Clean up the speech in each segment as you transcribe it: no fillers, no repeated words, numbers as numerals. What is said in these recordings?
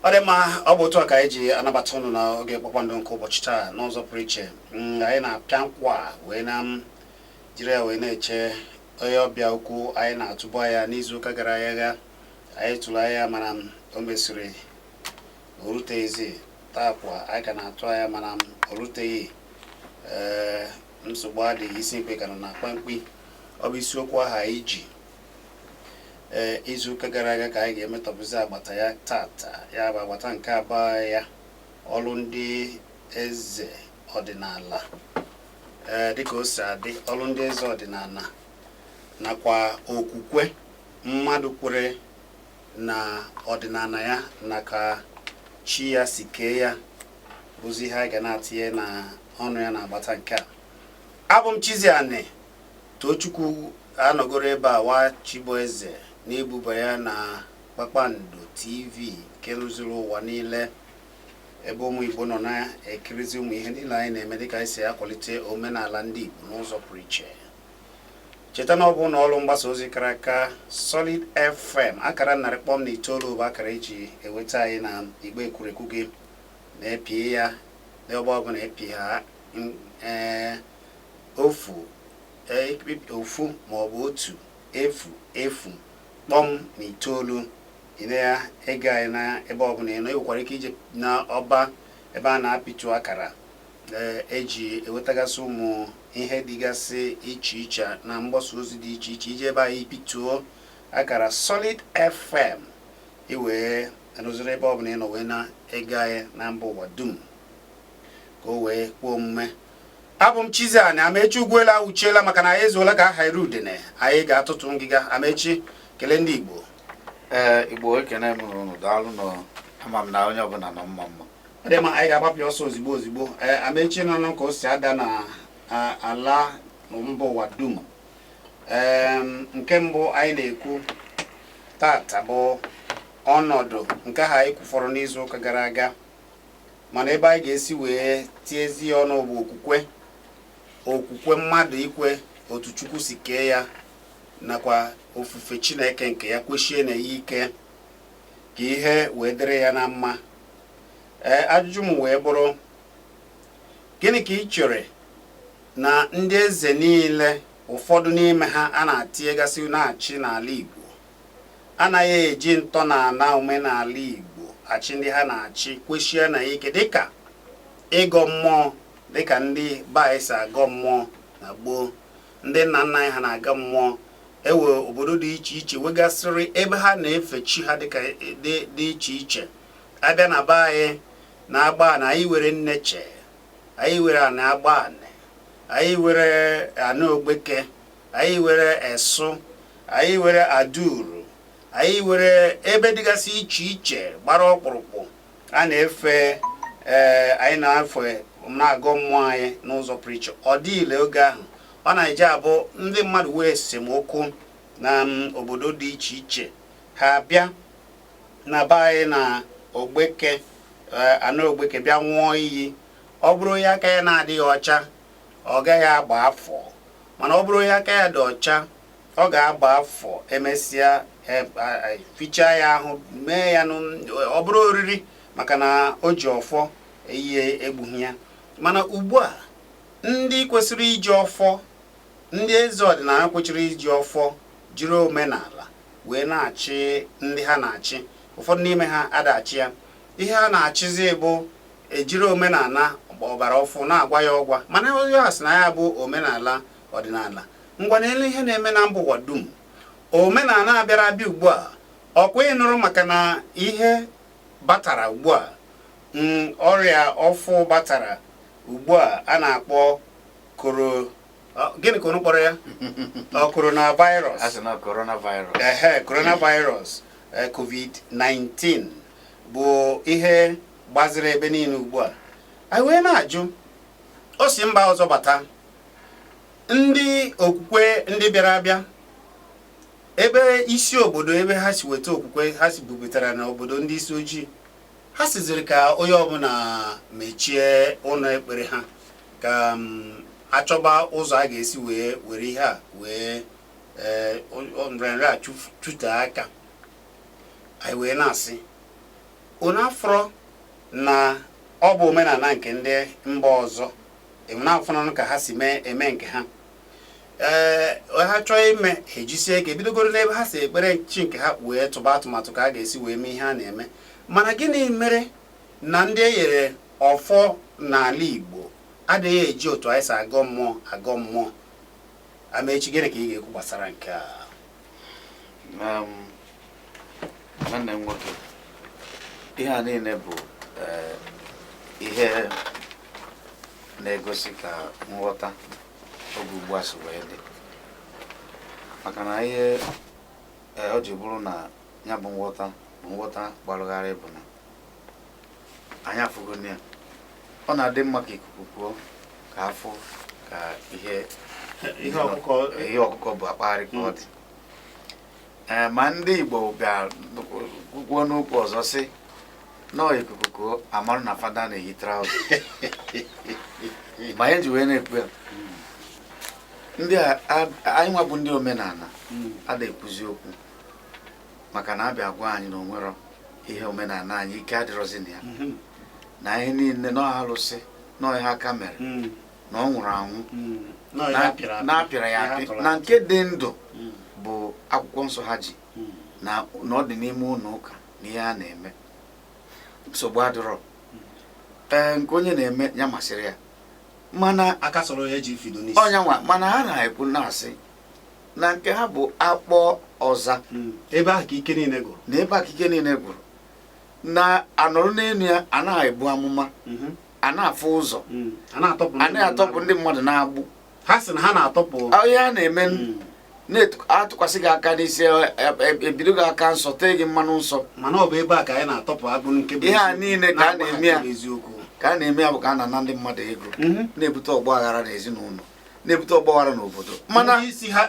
Ọ dị mma. Ọ bụ otu a ka anyị ji anabata ụnụ n'oge Kpakpando nke ụbọchị taa n'ụzọ pụrụ iche. Anyị na-apịa nkwa wee na m jiri ya wee na-eche onye ọbịa ukwu anyị na-atụbu anya n'izuụka gara aga. Anyị tụrụ anya, mana o mesịrị o ruteghịzi. Taa kwa, anyị ka na-atụ anya, mana o ruteghị. Ee, nsogbu adịghị, isi mkpe ka nọ na akpa mkpi. Ọ bụ isiokwu ahụ anyị ji ee izuụka gara aga ka anyị ga-emetọbụzi agbata ya tata, ya bụ agbata nke abụọ ya, ọrụ ndị eze ọdịnala. Ee, dịka o si adị, ọrụ ndị eze ọdịnala nakwa okwukwe mmadụ kwere na ọdịnala ya na ka chi ya si kee ya bụzi ihe anyị ga na-atinye na ọnụ ya na agbata nke a. Abụ m Chiziani Tochukwu, anọgoro ebe a wa Chibueze na-ebuba ya na Kpakpando TV nke rụzuru ụwa niile, ebe ụmụ Igbo nọ na-ekirizi ụmụ ihe niile anyị na-eme dịka anyị si akwalite omenala ndị Igbo n'ụzọ pụrụ iche. Cheta na ọ bụ ụlọ ọrụ mgbasa ozi kara aka, Solid FM, akara 100.9 bụ akara eji enweta anyị na igbe ekwurekwu gị. Na-epi ya n'ebe ọ bụla epi ha, ee, ofu ofu maọbụ 100.9. Ị na-ege anyị na ebe ọbụla ị nọ. Ị nwekwara ike ije na ọba ebe a na-apịtụ akara ee eji enwetagasị ụmụ ihe dịgasị iche iche na mgbasa ozi dị iche iche. Iji ebe anyị pịtụo akara Solid FM, i wee rụziri ebe ọbụla ị nọ wee na-ege anyị na mba ụwa dum, ka o wee kwuo omume. Abụ m Chiziani Amechi Ugwuela. Awụchiela, maka na anyị ezuola ka aha iru udene. Anyị ga-atụtụ ngịga. Amechi, kelee ndị Igbo. Ee, Igbo, ekene m unu, daalụ nụ. Ama m na onye ọbụla nọ mma mma. Ọ dị mma, anyị ga-agbapụ ọsọ ozigbo ozigbo. Ee, Amechi, nọ ka o si ada na ala mba ụwa dum. Ee, nke mbụ anyị na-ekwu tata bụ ọnọdụ nke ha anyị kwufọrọ n'izu ụka gara aga, mana ebe anyị ga-esi wee tiezi ya ọnụ bụ okwukwe, okwukwe mmadụ ikwe otu Chukwu si kee ya nakwa ofufe Chineke nke ya kwechie na ya ike ka ihe wee dịrị ya na mma. Ee, ajụjụ m wee bụrụ, gịnị ka ị chere na ndị eze niile, ụfọdụ n'ime ha a na-atinyegasị na-achị n'ala Igbo, anaghị eji ntọala omenala Igbo achị ndị ha na-achị, kwechie na ya ike, dịka ịgọ mmụọ, dịka ndị be anyị si agọ mmụọ na gboo, ndị nna nna anyị ha na-aga mmụọ, ewe obodo dị iche iche wegasịrị ebe ha na-efe chi ha dịka dị iche iche. Abịa na be anyị na-agba na anyị were nneche, anyị were ana agba anị, anyị were ana ogbeke, anyị were esụ, anyị were aduru, anyị were ebe dịgasị iche iche gbara ọkpụrụkpụ a na-efe, ee, anyị na-efe na-agọ mmụọ anyị n'ụzọ pụrụ iche. Ọ dị ile oge ahụ ọ na-eji abụ ndị mmadụ wee esemokwu na obodo dị iche iche, ha bịa na be anyị na ogbeke, ana ogbeke, bịa ṅụọ iyi. Ọ bụrụ onye aka ya na-adịghị ọcha, ọ gaghị agba afọ, mana ọ bụrụ onye aka ya dị ọcha, ọ ga-agba afọ. Emesịa, fichaa ya ahụ, mee ya, ọ bụrụ oriri, maka na o ji ọfọ eyihe egbughị ya. Mana ugbu a, ndị kwesịrị iji ọfọ, ndị eze ọdịnala kwesịrị iji ọfọ, jiri omenala wee na-achị ndị ha na-achị, ụfọdụ n'ime ha adachi ya. Ihe ha na-achịzi bụ ejiri omenala ọbara ọfụ na-agwa ya ọgwa, mana onye a sị na ya bụ omenala ọdịnala. Ngwa, n'elu ihe na-eme na mba ụwa dum, omenala abịara abịa ugbu a, ọkwa ịnụrụ maka na ihe batara ugbu a, ọrịa ọfụ batara ugbu a a na-akpọ koro, gịnị ka unu kpọrọ ya, ọ coronavirus? A sị na coronavirus. Ehe, coronavirus, COVID-19 bụ ihe gbaziri ebe niile ugbu a. Anyị wee na-ajụ, o si mba ọzọ bata, ndị okwukwe ndị bịara abịa ebe isi obodo ebe ha si weta okwukwe ha si bubatara n'obodo ndị isi ojii, ha siziri ka onye ọbụla mechie ụlọ ekpere ha, ka achọba ụzọ a ga-esi wee were ihe a wee Ee, nrịanrịa a chute aka, anyị wee na-asị unu afụrọ na ọ bụ omenala nke ndị mba ọzọ, unu afụnanụ ka ha si mee eme nke ha. Ee, ha chọọ ime, ha ejisie ike bidogoro n'ebe ha si ekpere chi nke ha wee tụba atụmatụ ka a ga-esi wee mee ihe a na-eme. Mana gịnị mere na ndị e nyere ọfọ n'ala Igbo adịghị eji otu anyị si agọ mmụọ agọ mmụọ? Amechi, gịnị ka ị ga-ekwu gbasara nke a? Nwanne m nwoke, ihe a niile bụ ihe na-egosi ka nghọta oge ugbu a si wee dị, maka na ihe ọ ji bụrụ na ya bụ nghọta bụ nghọta gbarụgharị bụ na anyị afụgo ya. Ọ na-adị mma ka ikuku kwuo ka afụ ka ihe ihe ọkụkọ ihe ọkụkọ bụ akpagharị ka ọ dị. Ee, ma ndị Igbo bịa kwuo n'okwu ọzọ sị nọọ ikuku kuo, amarụ na fada na-eyi trouser. Ma anyị ji wee na-ekwu ya, ndị anyị nwa bụ ndị omenala ada ekwuzi okwu, maka na abịa gwa anyị na onwero ihe omenala anyị ike adịrọzi na ya, na ihe niile nọ alụsị nọ ihe aka mere na ọ nwụrụ anwụ, na-apịara ya apị, na nke dị ndụ bụ akwụkwọ nsọ ha ji na ọ dị n'ime ụlọ ụka na ihe a na-eme nsogbu adịrọ. Ee, nke onye na-eme ya masịrị ya, mana aka sọrọ ya ji fido n'isi. Ọnya nwa, mana ha na-ekwu na-asị na nke ha bụ akpọ ọza ebe ahụ ka ike niile gwụrụ, na ebe ahụ ike niile gwụrụ, na anọrọ n'elu ya anaghị ebu amụma, a na-afụ ụzọ, a na-atọpụ ndị mmadụ na-agbụ. Ha sị na ha na-atọpụ ihe a na-eme, na-atụkwasị gị aka n'isi, ebido gị aka nsọ, tee gị mmanụ nsọ. Mana ọ bụ ebe a ka anyị na-atọpụ agbụ nke bụ ihe a niile ka a na-eme ya, eziokwu ka a na-eme ya bụ ka a na-ana ndị mmadụ ego, na-ebute ọgba aghara n'ezinụlọ, na-ebute ọgba aghara n'obodo. Mana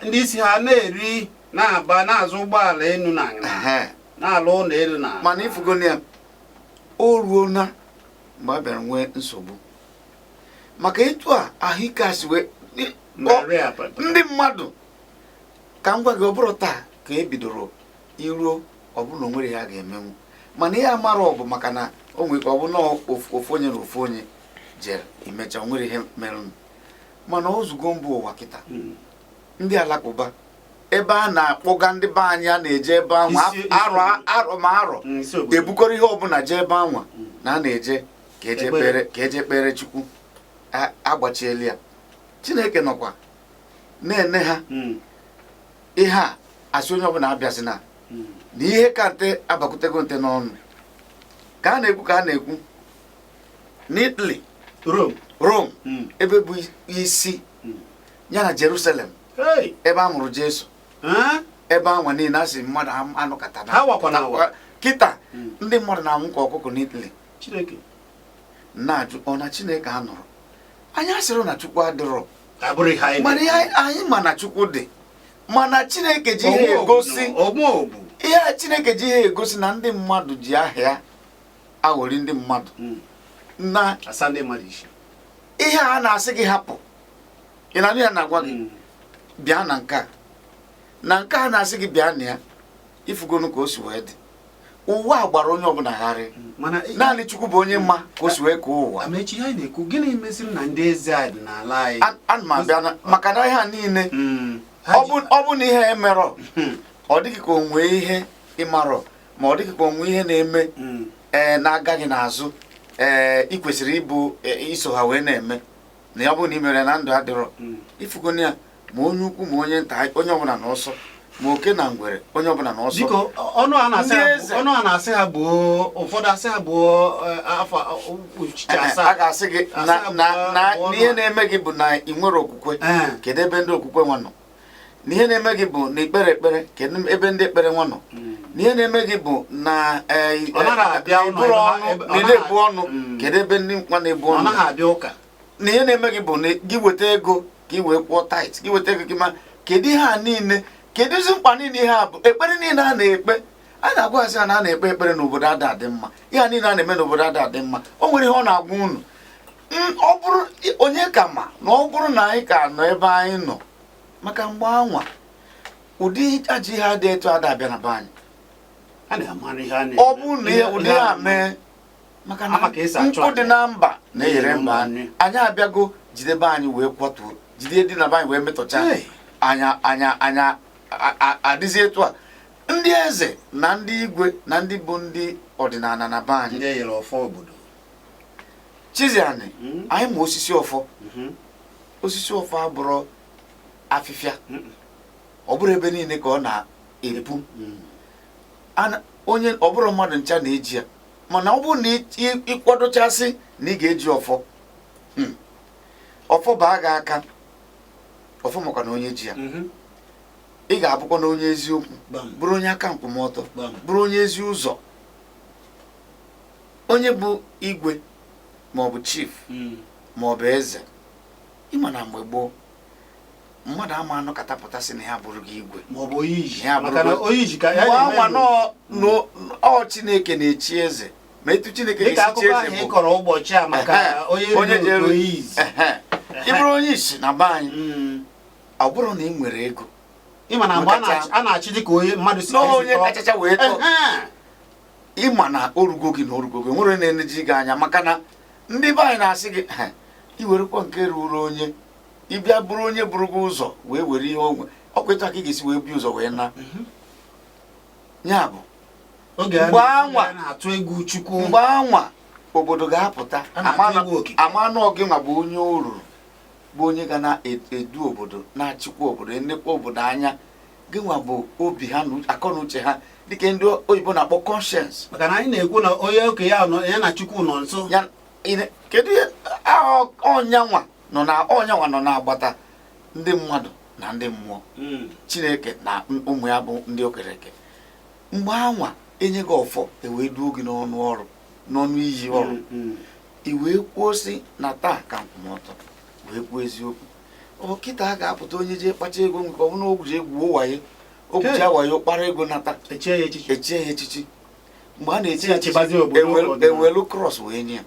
ndị isi ha na-eri, na-aba, na-azụ ụgbọala elu na na-alụ ụlọ elu na mana ifugoni ya, o ruo na mgbe a bịara nwee nsogbu maka etu a ahụike a si wee ndị mmadụ. Ka m gwa gị, ọ bụrụ taa ka e bidoro iruo, ọ bụrụ na o nwere ya ga-emenwu, mana ihe amara ọ bụ maka na o nwere ka ọ bụ na ofu onye na ofu onye jere imecha o nwere ihe merenụ. Mana ozugbo mba ụwa kịta, ndị alakụba ebe a na-akpọga ndị be anyị a na-eje ebe ahụ arọ arọ ma arọ ebukọrọ ihe ọbụla jee ebe anwa na a na-eje ka eje kpere Chukwu, agbachiela ya. Chineke nọkwa na-ene ha ihe a asị onye ọbụla abịazina na ihe ka nte abakwutego nte n'ọnụ ka a na-ekwu ka a na-ekwu n'Italy, Rome, ebe bụ isi ya na Jerusalem, ebe a mụrụ Jesu, ebe anwa niile a sị mmadụ anụkata kịta ndị mmadụ na-anwụ ka ọkụkọ n'Italy. Na-ajụ ọ na Chineke a nụrụ anyị asịrị na Chukwu adịrọ, mana anyị ma na Chukwu dị, mana Chineke ji ihe egosi ihe Chineke ji ihe egosi na ndị mmadụ ji ahịa aghọrị ndị mmadụ na ihe a na-asị gị hapụ, ị na-anụ ya na-agwa gị bịa na nke a na nke a na-asị gị bịa na ya, ifugonu ka o si wee dị. Ụwa gbara onye ọbụla gharị, naanị Chukwu bụ onye mma ka o si wee kee ụwa. Amechi, anyị na-ekwu gịnị meziri na ndị eze anyị dị n'ala anyị? Ana m abịa maka na ihe a niile ọ bụ na ihe emerọ ọ dịghị ka o nwee ihe ịmarọ, ma ọ dịghị ka o nwee ihe na-eme ee na-agaghị n'azụ, ee ị kwesịrị ịbụ iso ha wee na-eme na ya bụ na ị mere na ndụ adịrọ. Ifugonu ya, ma onye ukwu ma onye nta, onye ọbụla na ọsọ, ma oke na ngwere, onye ọbụla na ọsọ. Biko, ọnụ a na-asị ha gbuo ụfọdụ, asị ha gbuo afọ uchichi asaa. A ga-asị gị na ihe na-eme gị bụ na ị nwere okwukwe, kedu ebe ndị okwukwe nwa nọ? Na ihe na-eme gị bụ na ikpere ekpere, kedu ebe ndị ekpere nwa nọ? Na ihe na-eme gị bụ na iburu ọnụ, na ị na-ebu ọnụ, kedu ebe ndị nwa na-ebu ọnụ? Na ihe na-eme gị bụ na gị weta ego ka ị wee kwụọ tait, gị weta ego gị, ma kedu ihe a niile, kedụzi mkpa niile ihe a bụ ekpere niile a na-ekpe? A na-agwa asị na a na-ekpe ekpere n'obodo ada adị mma, ihe a niile a na-eme n'obodo ada adị mma, o nwere ihe ọ na-agwa unu. Ọ bụrụ onye ka ma na ọ bụrụ na anyị ka nọ ebe anyị nọ, maka mgbe anwa Ụdị ajọ ihe adị etu ada abịa na be anyị. A na-amara ihe a na-eme. Ọ bụrụ na ụdị a mee, maka na Ama ka esi achụ nkụ dị aja. na mba na-eyere mba. Nri. Anyị abịago jidebe anyị wee kwatuo, jide dị na be anyị wee metọcha. Hey. Anya anya anya adịzi etu a. Ndị eze na ndị igwe na ndị bụ ndị ọdịnala na be anyị, ndị e nyere ọfọ obodo. Chiziani, anyị ma osisi ọfọ. Osisi ọfọ abụrụ afịfịa. Ọ bụrụ ebe niile ka ọ na-epu. Onye ọ bụrụ mmadụ ncha na-eji ya, mana ọ bụrụ na ịkwadochasị na ị ga-eji ọfọ, ọfọ baa gị aka, ọfọ maka na onye ji ya, ị ga-abụkwa na onye eziokwu, bụrụ onye aka nkwụmọtọ, bụrụ onye ezi ụzọ, onye bụ igwe maọbụ chief maọbụ eze. Ịma na mgbe gboo, mmadụ ama anọkọta pụta sị na ya bụrụ gị igwe maọbụ onye iji Ya maka na onye iji ka ya mgbe na-eme anwa nọ, ọ Chineke na-echi eze, ma etu Chineke dịka ga-esi chi akụkọ eze ahụ ị bụ kọrọ ụbọchị a maka onye onye ruru jere onye izi. Ị bụrụ onye isi na be anyị, ọ bụrụ na ị nwere ego, ịma na mgbe a Makacha- a na-achị dịka onye mmadụ si na onye esi tọọ. kachacha wee tọọ, ịma na orugo gị na orugo gị, nwere na-eneji gị anya, maka na ndị be anyị na-asị gị, "Ha, ị werekwa nke ruru onye, ịbịa bụrụ onye bụrụ gị ụzọ wee were ihe onwe ọkwa etu a ka ị ga-esi wee bi ụzọ wee na ya bụ." Oge a Mgbe anwa- oge a na-atụ egwu Chukwu. Mgbe anwa obodo ga-apụta, A na-atụ egwu okike. ama na gị nwa bụ onye o ruru, bụ onye ga na-edu obodo, na-achịkwa obodo, enekwa obodo anya, gị nwa bụ obi ha na akọ na uche ha, dịka ndị oyibo na-akpọ conscience. Maka na anyị na-ekwu na onye okenye ahụ ya na Chukwu nọ nso. Ya kedu ihe ọnyanwa nọ na ọnyanwa nọ na-agbata ndị mmadụ na ndị mmụọ, Chineke na ụmụ ya bụ ndị okereke. Mgbe anwa enye gị ọfọ, ewee duo gị n'ọnụ ọrụ, n'ọnụ iyi ọrụ, i wee kwuo sị na taa ka nkwụmọtọ wee kwuo eziokwu. Ọ kịta a ga-apụta, onye jee kpacha ego nke ọ bụ na ogwu ji egwuo wayo, ogwu ji awayo kpara ego nata, echie ya echichi. Echie ya echichi. Mgbe a na-echi Si ya echichi, chibazie obodo ọdịnala. Ewelu cross wee nye ya,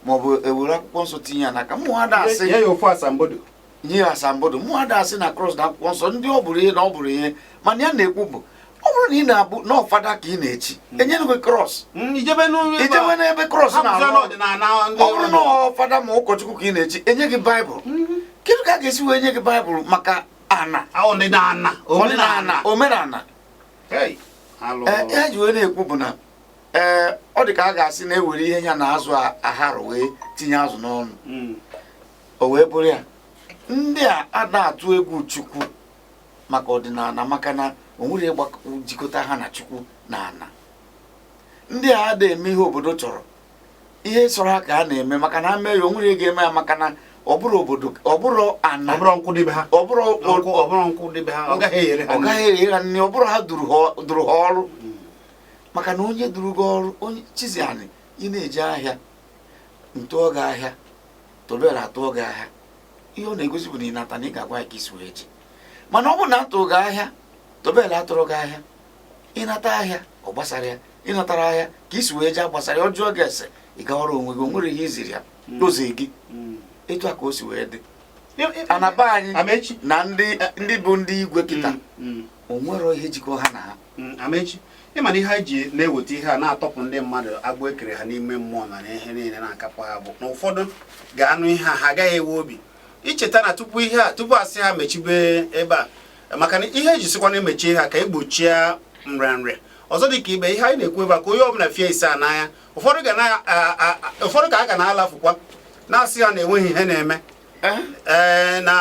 maọbụ ewere akwụkwọ nsọ tinye ya n'aka. Mmụọ ada asị nye ya ofu asambodo. Nye ya asambodo. Mmụọ ada asị na cross na akwụkwọ nsọ ndị ọ bụrụ ihe na ọ bụrụ ihe, mana ya na-ekwu bụ ọ bụrụ na ị na-abụ na ọfada ka ị na-echi, enyere gị cross, Ijebe n'ụlọ ijewe n'ebe cross na-arụ ọrụ. n'ọdịnala ndị Ọ bụrụ na ọ fada ma ụkọchukwu ka ị na-echi, enye gị baịbụl. Kedu ka a ga-esi wee nye gị baịbụl maka ana? Ọdịnala. Ọdịnala, omenala. Hey, alụ. Ee, ihe ji wee na-ekwu bụ na ee, ọ dị ka a ga-asị na ewere ihe ya na azụ aharụ wee tinye azụ n'ọnụ, o wee bụrụ ya. Ndị a ada atụ egwu Chukwu maka ọdịnala, maka na o nwere jikọta ha na Chukwu na ana. Ndị a ada eme ihe obodo chọrọ, ihe sọrọ ha ka ha na-eme, maka na ha mee ya, o nwere ihe ga-eme ya, maka na ọ bụrụ obodo, ọ bụrụ ana, ọ bụrụ nkwụdebe ha, ọ bụrụ ọ bụrụ nkwụdebe ha, ọ gaghị eyere ha. Ọ gaghị ere ha nri. Ọ bụrụ ha duru ha ọrụ, maka na onye duru gị ọrụ, onye Chiziani, ị na-eje ahịa, ntụọ gị ahịa, tobere atụọ gị ahịa, ihe ọ na-egosi bụ na ị nata na ị ga-agwa ya ka isi wee ji. Mana ọ bụrụ na atụ gị ahịa, tobere atụrụ gị ahịa, ịnata ahịa, ọ gbasara ya. Ịnatara ahịa ka isi wee jee gbasara ya, ọ jụọ gị ese, ị gawara onwe gị. O nwere ihe iziri ya dozie gị. Etu a ka o si wee dị anaba anyị Amechi. na ndị bụ ndị igwe kịta, o nwero ihe jikọ ha na ha. Amechi, ịma na ihe anyị ji na-eweta ihe a na-atọpụ ndị mmadụ agbụ ekere ha n'ime mmụọ na ihe niile na-akapụ ha bụ na ụfọdụ ga-anụ ihe a, ha agaghị ewe obi icheta na tupu ihe a, tupu asị ha mechibe ebe a, maka na ihe eji sịkwa na emechi ihe a ka egbochie nrịanrịa ọzọ dị ka ibe ihe anyị na-ekwu ebe a, ka onye ọbụla fie ise a n'anya. Ụfọdụ ga na ụfọdụ ka a ga na-alafukwa na-asị ha na enweghị ihe na-eme, ee, na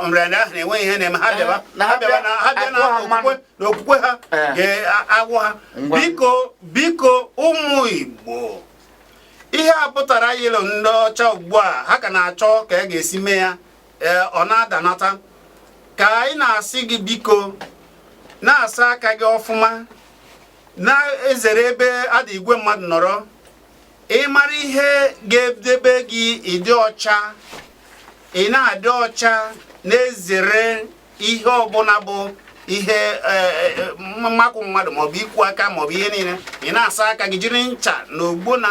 nrịanrịa ahụ na-enweghị ihe na-eme ha bịaba na ha bịaba na ha bịa na atụ ha mmanụ. okwukwe na okwukwe ha ga-agwụ ha. Ngwa. Biko, biko, ụmụ Igbo, ihe a pụtara yelo ndị ọcha ugbu a ha ka na-achọ ka a ga-esi mee ya, ee, ọ na-adanata ka anyị na-asị gị, biko, na-asa aka gị ọfụma, na-ezere ebe adị igwe mmadụ nọrọ. Ịmara ihe ga-edebe gị ịdị ọcha, ị na-adị ọcha, na-ezere ihe ọbụla bụ ihe mmakụ mmadụ maọbụ ikwu aka maọbụ ihe niile. Ị na-asa aka gị, jiri ncha na ogbo, na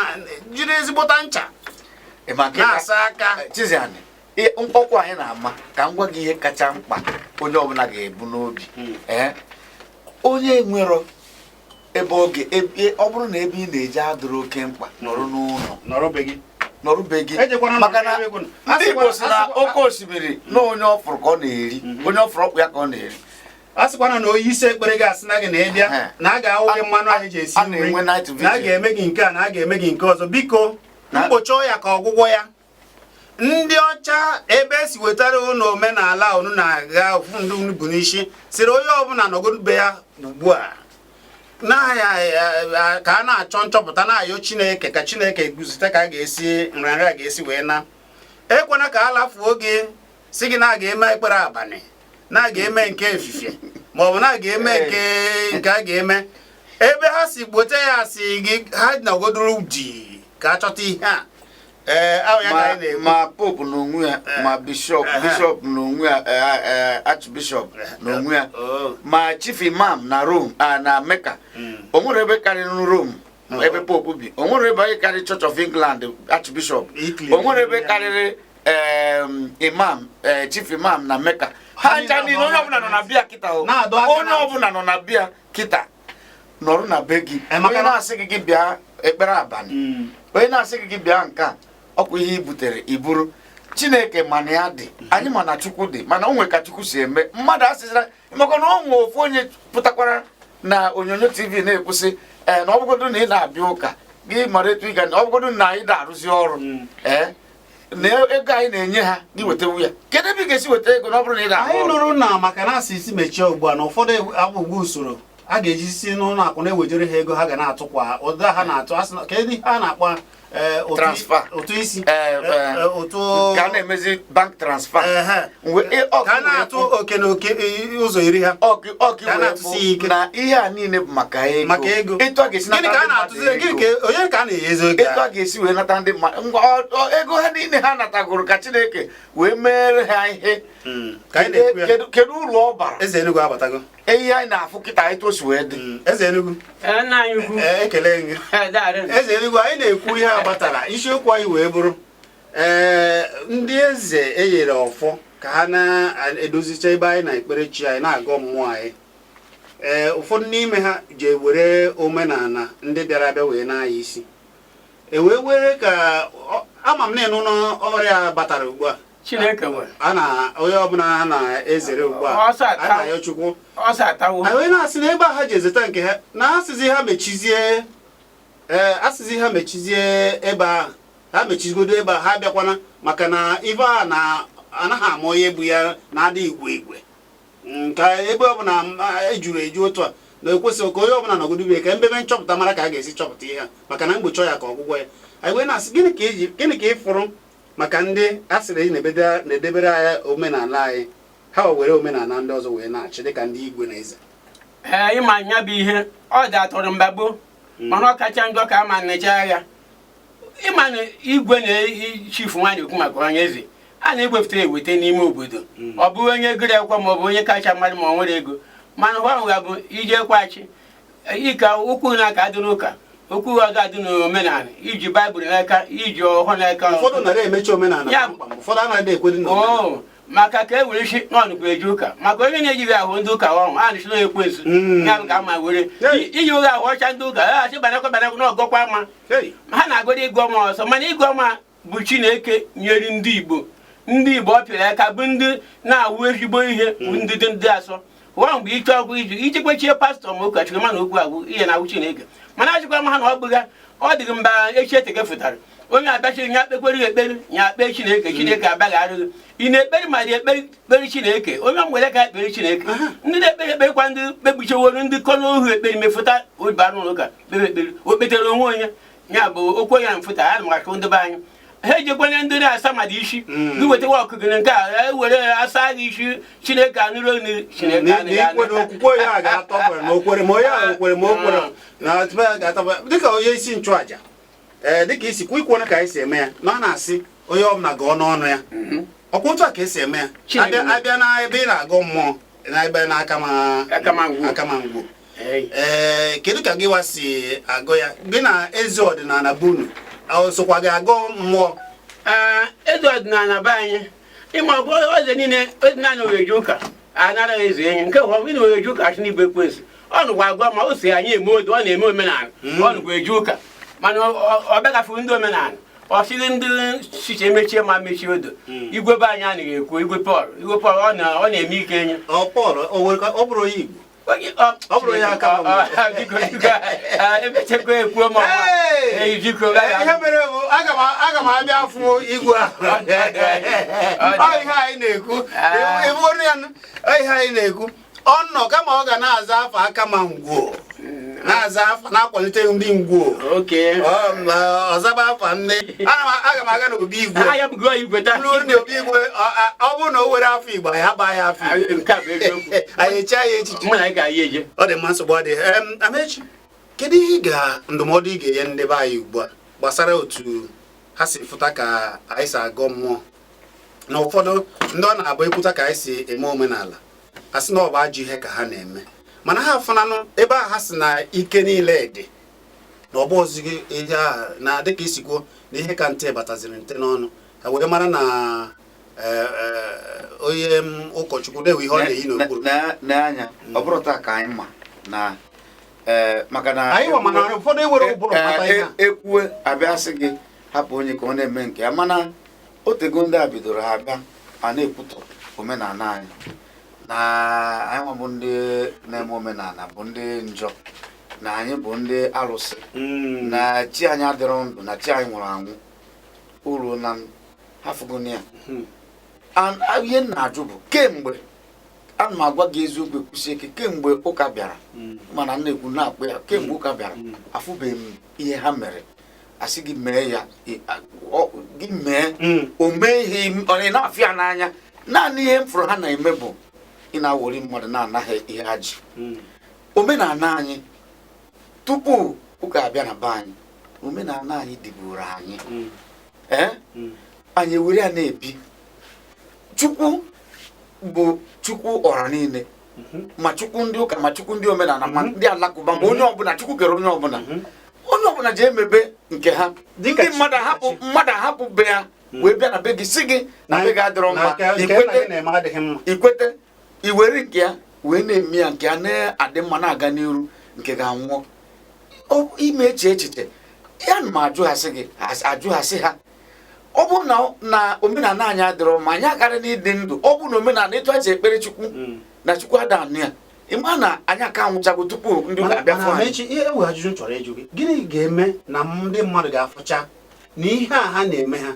jiri ezigbota ncha Ị ma na-asa aka. Chiziani. Ọkwa anyị na-ama ka m gwa gị ihe kacha mkpa onye ọbụla ga-ebu n'obi. Ee, onye nwere ebe oge ọ bụrụ na ebe ị na-eje adịrị oke mkpa, nọrọ n'ụlọ. Nọrọ be gị. Nọrọ be gị. Ejekwana maka na ebe egwu nọ. ndị Igbo sị na Asịkwa- oke osimiri na onye ọ fụrụ ka ọ na-eri, onye ọ fụrụ ọkpụ ya ka ọ na-eri. A sịkwana na onye isi ekpere gị asị na gị na ịbịa na a ga-awụ gị mmanụ ahụ eji esi A nri, na-enwe night vigil. na a ga-eme gị nke a, na a ga-eme gị nke ọzọ. Biko, mgbochi ya ka ọgwụgwọ ya. Ndị ọcha ebe esi wetara unu omenala unu na-aga ofu ndị unu bụ n'isi sịrị onye ọbụla nọgodu ya ugbu a na ka a na-achọ nchọpụta, na-ayọ Chineke ka Chineke guzite ka a ga-esi nrịanrịa a ga-esi wee na. Ekwena ka a lafuo gị si gị na a ga-eme ekpere abalị, na a ga-eme nke efifie, maọbụ na a ga-eme nke a ga-eme ebe ha si gbote ya, si gị ha nọgoduru ji ka a chọta ihe a. Ee, ahụ ya ka anyị na-ekwu. Ma pope n'onwe ya, ma bishọp, bishọp n'onwe ya, archbishop n'onwe ya, ma chief imam na Rome, na Mecca. O nwere ebe karịrị Rome ebe pope bi? O nwere ebe karịrị Church of England archbishop? Italy. O nwere ebe karịrị imam, chief imam na Mecca? Ha ncha niile, onye ọbụla nọ na bịa kịta o. Na-adọ aka Onye na ntị. ọbụla nọ na bịa kịta, nọrọ na be gị. Maka Onye na- na-asị gị gị bịa ekpere abalị, onye na-asị gị gị bịa nke a, ọkwa ihe i butere iburu. Chineke mana ya dị anyị, mana Chukwu dị, mana o nwe ka Chukwu si eme mmadụ. Asịzira maka na o nwe ofu onye pụtakwara na onyonyo TV na-ekwusị, ee, na ọ bụgodu na ị na-abịa ụka gị mara etu ị ga, ọ bụgodu na anyị na-arụzi ọrụ, ee, na ego anyị na-enye ha, gị wetawu ya. Kedu ebe ị ga-esi weta ego na ọ bụrụ na ị na-arụ Anyị ọrụ? nụrụ na maka na asị isi mechie ugbu a, na ụfọdụ abụgbu usoro a ga-eji si n'ụlọ akụ na-ewejere ha ego ha ga na-atụ kwa ụdị ha na-atụ. Asị na kedu ihe a na-akpọ Transfer. Ụtụ isi. Ụtụ. Ka a na-emezi bank transfer. Ka a na-atụ oke na oke, ụzọ iri ha. Ọkụ Ka a wee na-atụsi bụ ike. Na ihe a niile bụ maka ego. Maka ego. Etu a ga-esi Gịnị nata ka a ndị mmadụ na-atụzi? Gịnị ego. ka onye ka a na-enyezi oge Etu a ga-esi wee nata ndị mmadụ ngwa ego ha niile ha natagoro ka Chineke wee mere ha ihe. Ka anyị na-ekwu ya. Kedu uru ọ bara? Eze Enugu abatago. Ihe anyị na-afụ kịta, etu o si wee dị. Eze Enugu. Ee, nna anyị ukwu. Ee, ekele gị. Ee, daarị. Eze Enugu, anyị na-ekwu ihe a gbatara isiokwu anyị wee bụrụ, ee, ndị eze enyere ọfọ ka ha na-edozicha ebe anyị na-ekpere chi anyị, na-agọ mmụọ anyị. Ee, ụfọdụ n'ime ha ji ewere omenala ndị bịara abịa wee na-anya isi, e wee were ka ama m na ịnụ n'ọrịa batara ugbu a. Chineke nwere. A na onye ọbụla ha na-ezere ugbu a. Ọsọ ata. A na-ayọ Chukwu. Ọsọ atawo. Anyị wee na-asị na ebe a ha ji ezeta nke ha na asịzi ha mechizie, ee, asịzi ha mechizie ebe ahụ, ha mechigodo ebe a, ha bịakwana, maka na ife a na anaghị ama onye bụ ya na-adị igwe igwe nke ebe ọbụla ejuru eju otu a na ekwesịghị ka onye ọbụla nọgodo ka mbebe nchọpụta mara ka a ga-esi chọpụta ihe a, maka na mgbochi ya ka ọgwụgwọ ya. Anyị wee na-asị, gịnị ka eji, gịnị ka ị fụrụ maka ndị a sịrị na-edebere anyị omenala anyị, ha were omenala ndị ọzọ wee na-achị dịka ndị igwe na eze? Ee, ịma nya bụ ihe ọ dị atụrụ mgbe gboo, mana ọ kacha njọ ka ama nnecha ya. Ịma na igwe na chief nwaanyị ekwu maka onye eze a na-egwefute eweta n'ime obodo, ọ bụghị onye gụrụ akwụkwọ ma ọ bụ onye kacha mmadụ ma ọ nwere ego, mana ụwa ụgha bụ ije kwachi ike okwu na aka adị n'ụka, okwu ọzọ adị n'omenala, iji baịbụl n'aka, iji ọhụụ n'aka. Ụfọdụ nara emechi omenala kpamkpam, ụfọdụ anaghị ekwedị n'omenala. Oo, maka ka e were isi n'ọnụkwa eje ụka, maka onye na-ejighị ahụ ndị ụka ọhụụ a na-esi ekwensu. Ya bụ ka ama were iji ụgha ahụ ọcha ndị ụka a sị banakwa banakwa na ọgọkwa ama. Ha na-agọrọ ịgụ ọma ọsọ, mana ịgụ ọma bụ Chineke nyere ndị Igbo. Ndị Igbo ọ pịara aka bụ ndị na-awụ ezigbo ihe, bụ ndị dị ndị asọ ụwa mgbe ịchọ ọgwụ iji ichekwechie pastọ ma ụkọchukwu, mana okwu agwụ ihe na-awụ Chineke. Mana achịkwa m ha na ọ bụgha ọ dịghị mba echi eteke fụtara onye abịachiri ya kpekwere ya ekpere, ya kpee Chineke, Chineke abaghị arụghị. Ị na-ekpere ma dị ekpere kpere Chineke, onye nwere ka ekpere Chineke. Ndị na-ekpere ekpere kwa ndị kpegbucheworo ndị kọ n'ohu ekpere mefụta obi arụ ụka kpere ekpere o kpetere onwe onye ya bụ okwu ya mfụta. A na m ndị be anyị ha ejekwana ndị na-asa mmadụ isi gị wetawa ọkụgị nke a ewere asa gị isi, Chineke anụrụ onu Chineke Na anụghị anụ. ikwe na okwukwe ya ga-atọ kwere ma o kwere ma onye ahụ kwere ma o kwere na tupu ya ga-atọ dịka onye isi nchụaja, ee, dịka isi kwu ikwere ka anyị si eme ya, na ọ na-asị onye ọbụla gụọ n'ọnụ ya, ọkwa otu a ka esi eme ya. Chineke. Abịa na ebe ị na-agụ mmụọ na ebe na-aka ma Aka ma ngwu. Aka ma ngwu. Ee, kedu ka gị wa si agụ ya, gị na eze ọdịnala bunu ọ sokwa gị agụ mmụọ? Ee, eze ọdịnala be anyị Ịma ọ bụ eze niile naanị oweji ụka anaraghị eze enyi nke hụ ị na-oweji ụka achị n'igwe ekwensu. Ọ nụkwa agwa ma o si anyị eme odo, ọ na-eme omenala, ọ nụkwa eji ụka, mana ọ bịagafuru ndị omenala, ọ sịghị ndị siche emechie ma mechie odo. Igwe be anyị anaghị ekwu igwe Pọl, igwe Pọl ọ na-eme ike enyi. Ọ Pọl, ọ bụrụ onye Igbo? Ọ bụrụ ya aka biko biko, emechekwa ekwuo m ọma. Biko. Ihe mere bụ aga m abịa fụ igwe ahụ. Ọ ihe anyị na-ekwu, ịbụrụ ya, ọ ihe anyị na-ekwu, ọ nọ kama ọ ga na-aza afa aka ma ngwuo na-aza afa na-akwalite ndị ngwuo. Ọzaba afa ndị aga m aga n'obi igwe. Aha ya bụ gụọ igwe taa. Bụrụ n'obi igwe, ọ bụrụ na o were afọ Igbo, anyị aba ya afọ Igbo. Nke a bụ eziokwu. Anyị eche ya echiche. Mụ na anyị ga-ayi eje. Ọ dị mma, nsogbu adịghị. Amechi, kedu ihe ị ga ndụmọdụ ị ga-enye ndị be anyị ugbu a gbasara otu ha si fụta ka anyị si agọ mmụọ, na ụfọdụ ndị ọ na-abụ ekwuta ka anyị si eme omenala, a sị na ọ bụ ajọ ihe ka ha na-eme, mana ha afụnanụ ebe a ha si na ike niile dị na ọgbọ ozighị ihe a, na dịka isi kwuo na ihe ka nte bataziri nte n'ọnụ, ha wee mara na onye ụkọchukwu na-ewe ihe ọ na-eyi n'okpuru? N'anya, ọ bụrụ taa ka anyị ma na maka na anyị nwa, mana ụfọdụ ewere ụbụrụ mata ihe a. Ekwue abịa sị gị hapụ onye ka ọ na-eme nke ya, mana otego ndị a bidoro, ha abịa a na-ekwutọ omenala anyị, na anyị nwa bụ ndị na-eme omenala bụ ndị njọ, na anyị bụ ndị arụsị, na chi anyị adịrọ ndụ, na chi anyị nwụrụ anwụ. Uru na hafụgoni ya. Ihe m na-ajụ bụ, kemgbe, ana m agwa gị eziokwu, ekwusi ike, kemgbe ụka bịara, mana m na-ekwu na-akpụ ya, kemgbe ụka bịara, afụbeghị m ihe ha mere asị gị mee ya, gị mee o mee ihe ọ na-afụ ya n'anya. Naanị ihe m fụrụ ha na-eme bụ ị na-awọri mmadụ na-anaghị ihe ha ji. Omenala anyị tupu ụka abịa na be anyị, omenala anyị dịburu anyị, ee, anyị ewere ya na-ebi. Chukwu bụ Chukwu ọra niile, ma Chukwu ndị ụka, ma Chukwu ndị omenala, ma ndị alakụba, ma onye ọbụla. Chukwu kere onye ọbụla, onye ọbụla ji emebe nke ha. Dịka ndị mmadụ ahapụ, mmadụ ahapụ be ya wee bịa na be gị, si gị na be gị adịrọ na mma. nke nna Ikwete gị na-eme adịghị mma. Ikwete, iwere nke ya wee na-eme ya, nke ya na-adị mma na-aga n'iru, nke ga-anwụọ. Ime eche echiche ya na m ajụ ha, sị gị ajụ ha, sị ha, ọ bụrụ na omenala anyị adịrọ mma, anyị akarị n'ịdị ndụ. Ọ bụrụ na omenala etu anyị si ekpere Chukwu na Chukwu ada anụ ya, ịma na anyị aka anwụchago tupu ndị ụka abịa fụ Mana anyị. Amechi, ihe ewe ajụjụ m chọrọ ịjụ gị, gịnị ga-eme na ndị mmadụ ga-afụcha na ihe a ha na-eme ha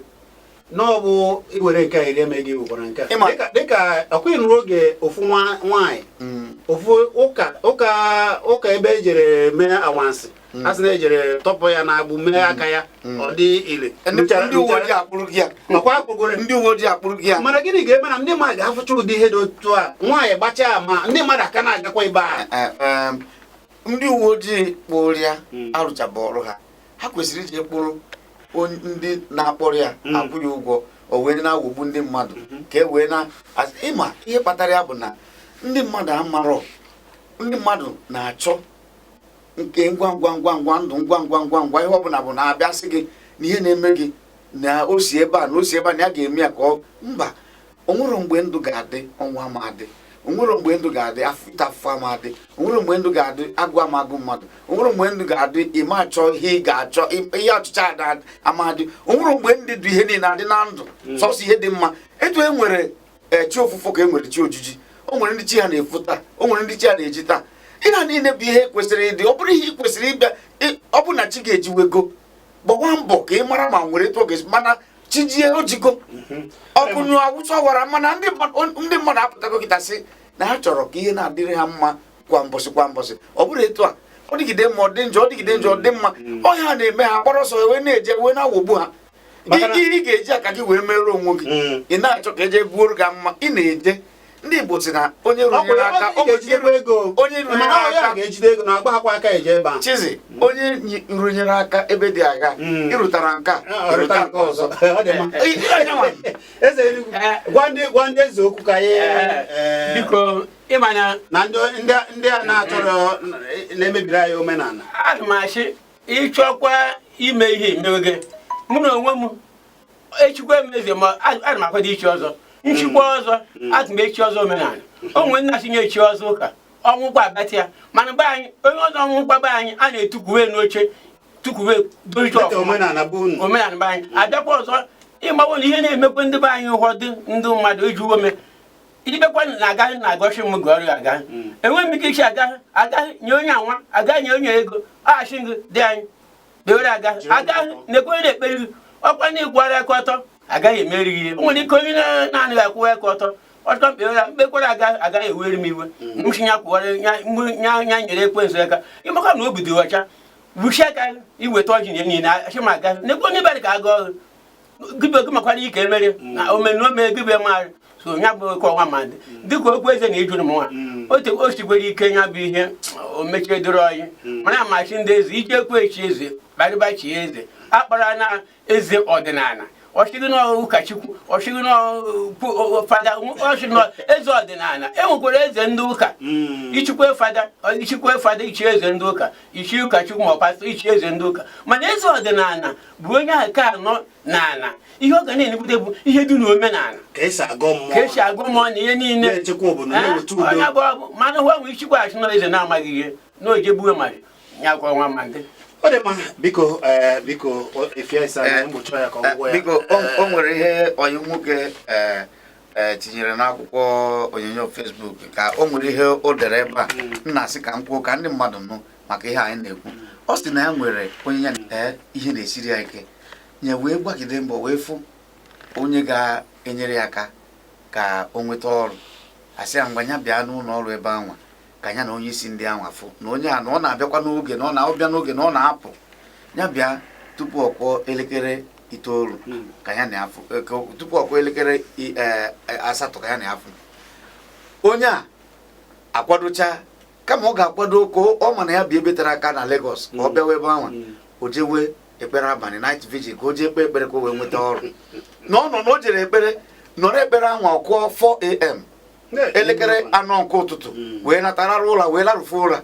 na ọ bụ iwere nke a eri eme gị wekwara nke a? Dịka ọkwa nụrụ oge ofu nwa nwaanyị ofu ụka ebe ejere mee awansi, a sị na ejere tọpụ ya n'agbụ, mee aka ya ọ dị ile. Ndị uwe ojii akpụrụ gị ya. Ọkwa akpụgoro. Ndị uwe ojii akpụrụ gị ya. Mana gịnị ga-eme na ndị mmadụ ga-afụcha ụdị ihe dị otu a, nwaanyị gbachaa, ma ndị mmadụ aka na-agakwa ebe a? Ndị uwe ojii kpụrụ ya, arụchabụ ọrụ ha. Ha kwesịrị iji kpụrụ ndị na-akpọrọ ya, akwụ ya ụgwọ, o wee na-aghọgbu ndị mmadụ ka e wee na ịma ihe kpatara ya bụ na ndị mmadụ amarọ. Ndị mmadụ na-achọ nke ngwa ngwa, ngwa ngwa, ndụ ngwa ngwa, ngwa ngwa. Ihe ọbụla bụ na-abịa sị gị na ihe na-eme gị na o si ebe a, na o si ebe a, na ya ga-eme ya ka ọ mba. Onwere mgbe ndụ ga-adị ọnwụ ama adị, onwere mgbe ndụ ga-adị afọ ịta afụfụ ama adị, onwere mgbe ndụ ga-adị agụ ama agụ mmadụ, onwere mgbe ndụ ga-adị ịma achọ ihe ị ga-achọ, ihe ọchịchọ ada ama adị, onwere mgbe ndị dị ihe niile adị na ndụ, sọsọ ihe dị mma. Etu e nwere chi ofufo ka e nwere chi ojiji. O nwere ndị chi ha na-efu taa, o nwere ndị chi ha na-eji taa. Ihe a niile bụ ihe kwesịrị ịdị. Ọ bụrụ ihe ị kwesịrị ịbịa, ọ bụ na chi ga-ejiwego, gbawa mbọ ka ị mara ma nwere etu ọ ga-esi, mana chi jie ojigo ọkụ nyụọ awụsa wara. Mana ndị mmadụ apụtago kịta sị na ha chọrọ ka ihe na-adịrị ha mma kwa mbọsị kwa mbọsị. Ọ bụrụ etu a, ọ dịgide mma, ọ dị njọ, ọ dịgide njọ, ọ dị mma. Ọhịa na-eme ha gbara ọsọ wee na-eje wee na-awọgbu ha. Ihe ị ga-eji aka gị wee merụọ onwe gị, ị na-achọ ka eje buoro gị mma. Ị na-eje, ndị Igbo sị na onye rụnyere aka ọ ga-ejidekwa ego. Onye rụnyere Mana ọ ya aka ga-ejide ego na agba akwa aka eje ebe a. Chizi, onye rụnyere aka ebe dị agha, ịrụtara nke a, Ọ rụta nke ọzọ. Ọ dị mma. Anyanwa. Eze Enugu, gwa ndị eze okwu ka anyị Biko, ịma na na ndị a na-achọrọ na-emebiri anyị omenala. Ana m asị ịchọkwa ime ihe emewe gị. Mụ na onwe m echikwa m eze, ma ana m akwado ichi ọzọ. Nchịkwa ọzọ atụ m echi ọzọ omenala. O nwere nna sinye echi ọzọ ụka ọnwụkwa abatị ya, mana be anyị onye ọzọ ọnwụkwa be anyị a na-etukwuwe n'oche tukwuwe dozie Leta ọfụma. Omenala bụ unu. Omenala be anyị abịakwa ọzọ ịgbanwe na ihe na-emekwe ndị be anyị, ụfọdụ ndị mmadụ eji uwe ibekwa na-aga na-agọchi m gị ọrụ aga. Enweghị m ike isi aga aga nye onye anwa aga nye onye ego achị gị dị anyị kpewere aga aga na-ekwe na-ekpere gị ọkwa na ịkwara aka ọtọ agaghị emeri gị ihe. O nwere ike onye na-anaghị akwụwa aka ọtọ ọtọ mkpewere mkpekwara aga agaghị ewere m iwe mchi ya kwụwara nya nya nyere ekwensu aka ịmakwa na obi dị ọcha wuchie aka iweta ọjị na niile achị m aga na-ekwe onye bịara ka aga ọrụ gịbe gị makwara ike emere na omena ome gịbe marị so ya bụ oke ọnwa ma dị dịka okwu eze na ijuru m nwa o sikwere ike ya bụ ihe o mechie doro anyị mana amachi ndị eze iji ekwe echi eze kparịba chi eze akpara na eze ọdịnala ọchịghị na ụkọchukwu ọchịghị na fada ọchịghị na eze ọdịnala. E nwekwara eze ndị ụka ichikwe fada ichikwe fada ichi eze ndị ụka ichi ụkọchukwu ma ọ pastọ ichi eze ndị ụka, mana eze ọdịnala bụ onye ahụ ka anọ n'ala ihe ọ ga na-enekwute bụ ihe dị n'omenala ka esi agọ mmụọ ka esi agụ mmụọ na ihe niile na-echekwa obodo na-eweta udo. Onye bụ mana hụ nwe ichikwa achị na eze na-amaghị ihe na oje gbuwe mmadụ ya kwa nwa ma ndị Ọ dị mma, biko biko efia isa na mgbochi ya ka ọ gwụọ ya. Biko, o nwere ihe ọyị nwoke ee tinyere n'akwụkwọ onyonyo Facebook ka o nwere ihe o dere ebe a m na-asị ka m kwuo ka ndị mmadụ nụ maka ihe anyị na-ekwu. Ọ sị na ya nwere onye ya ihe na-esiri ya ike ya wee gbagide mbọ wee fụ onye ga-enyere ya aka ka o nweta ọrụ, asị ya ngwa ya bịa n'ụlọ ọrụ ebe anwa ka ya na onye isi ndị anwa fụ na onye a na ọ na-abịakwa n'oge na ọ na-abịa n'oge na ọ na-apụ ya bịa tupu ọ kụọ elekere 9 ka ya na-afụ tupu ọ kụọ elekere 8 ka ya na-afụ onye a akwadocha kama ọ ga-akwado ka ọ ma na ya bi ebe tere aka na Lagos ka ọ bịawa ebe anwa o jewe ekpere abalị night vigil ka o jee kpee ekpere ka o wee nweta ọrụ na ọ nọ na o jere ekpere nọrọ ekpere anwa ọ kụọ 4 a.m. elekere 4 nke ụtụtụ wee natararụ ụra wee larụfe ụra.